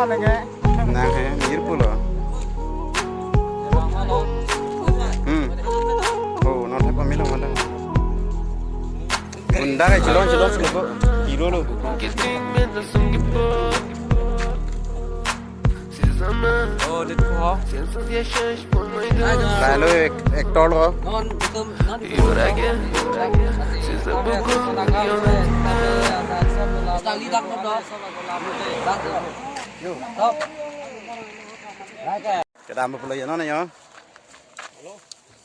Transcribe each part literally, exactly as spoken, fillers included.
Nang he, mirpolo. Hmm. Oh, non he pamilo mana. Unda ke chulon chulon chulon ko. Hero lo. Oh, dit ko. Lalu ek- actor lo. Non, non. Stop. Kedam pulo ya non ya.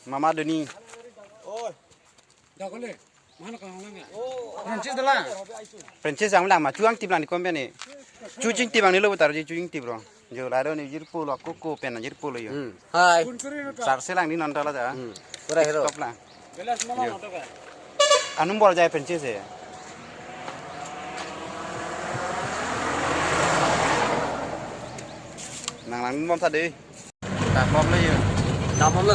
Mama Doni. Francis dalang. Francis ang lang ma chuang tip lang di company. Chuching tip ang ni lo putar ji chuching tip rong. Jo lado ni jirpo lo koko pen jirpo lo yo. Hmm. Hai. Sarse lang di non tala ja. Hmm. Pura hero. Top lang. Yo. Anum bor jai Francis he. Nang lang bom sa de. Dam bom lo yo. Dam bom lo.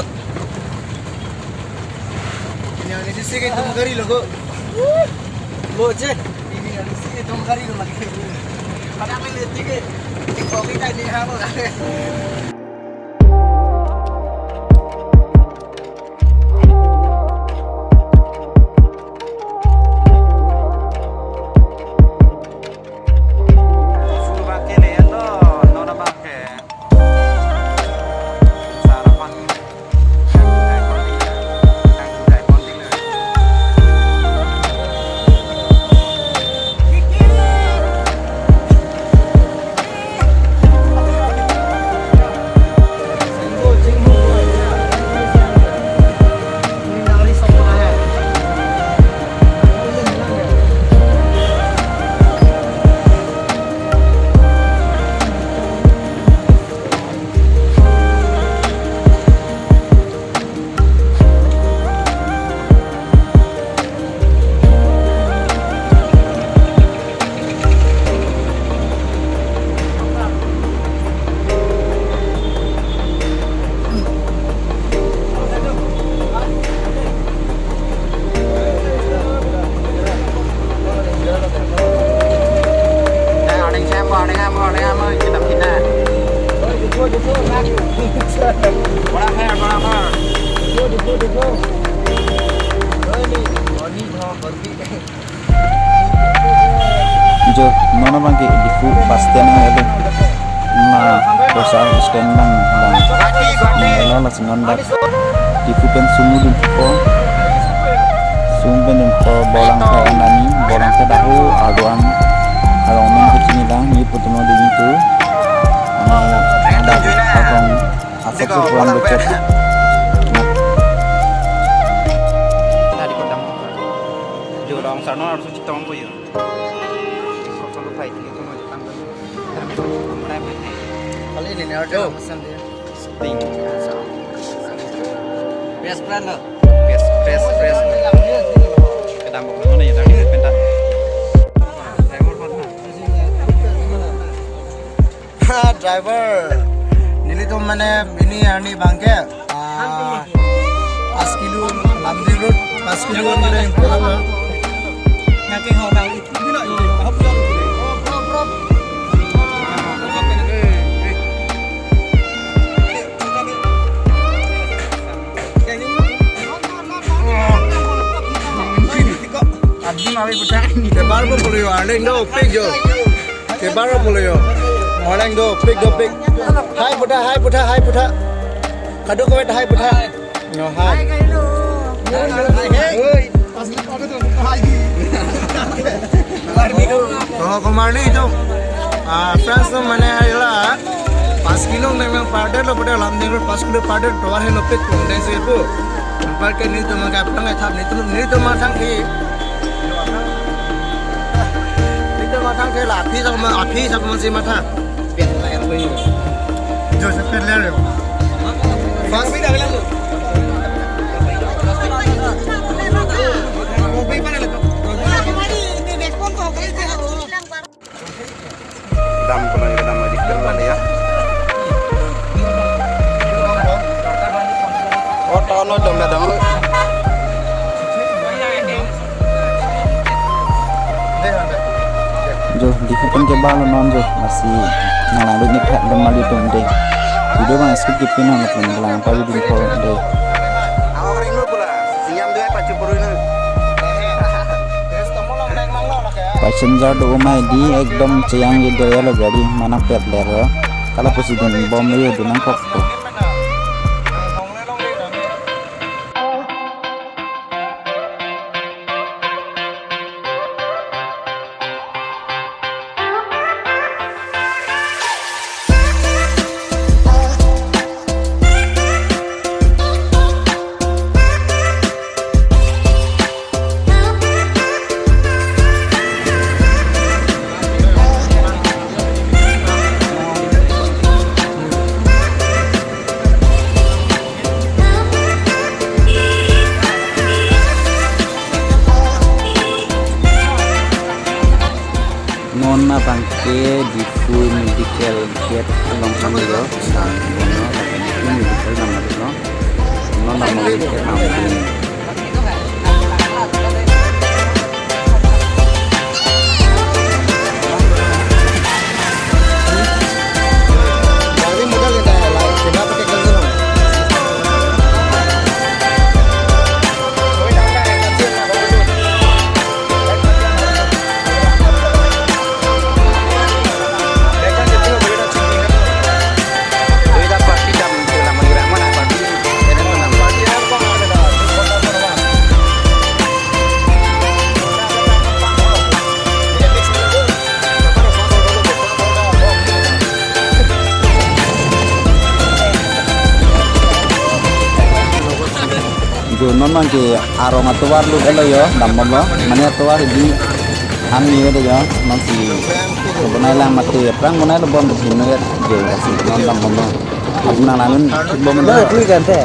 Ini yang ini sih kayak tong kari lo kok. Lo je. Ini yang ini sih kayak tong kari lo lagi. Padahal ini tiga. Di kopi tadi hamo lagi. Jo, non abang ke Diphu bus stand ang elo. Na, bus stand bang, bang. Nang elo la si non dak. Diphu pen sumudun po. Sum pen dun po bolang ke nani, bolang ke dahu, aduan. Arong men ke chini lang, ni putuno di itu. Ano, ada abang. Asap si puan becek. Tadi kodam. Jo dong sarno harus citong ko yo. Kosong ko fight ni kono jatang ko. Kali ini ni ada pesan dia. Sting. Best friend lo. Best, best, best. Kedam bok mana ya tadi pentas. Driver mana? Driver, nelitum mane pini arni abang ke, ah, pas kilo, Lumding Road, pas kilo ni dai pulang lo. Adi mawi putar. Kebar bo pulo yo, arleng do, pik yo. Kebar bo pulo yo. Arleng do, pik do, pik. Hai puta, hai puta, hai puta. Kado ko hai puta. No, hai. Oh, komarli itu. Ah, friends to mane ila. Pas kilo nang nang pardet lo pada Lumding Road pas kilo pardet doar helo pik pung deng sepo. Empat ke nelitum mangkap nang thap nelitum nelitum mathang ke. Nelitum mathang ke la aphi sa ma aphi sa ma si matha. Pet la yang ko. Jo se pet la yo. Pas. Dam pulo ya, dam lagi pulo ya. Oh, tahun lo dong, dong. Jo, Diphu pen kebalo non jo, lasi nanglang dun ni phat dun mali tum dei. Video bang skip kipin non tum lang pa dun pho dei. Passenger do mai di ekdom cheyang je do ya lo gari mana pet ler lo. Kala pusi dun bom yo dun nangkok po. Non abang ke Diphu Medical Gate along kami yo, sang bono, abang ke Diphu Medical nama lo. Non abang ke Diphu Medical nama lo. Jo non abang ke arong atovar lo elo yo, dambom lo. Mane atovar di ami elo yo, non si bonai lang mate, prang bonai lo bom di no ya, jo si non dambom lo. Abang nanglang dun bom lo. Lo, tui kan te.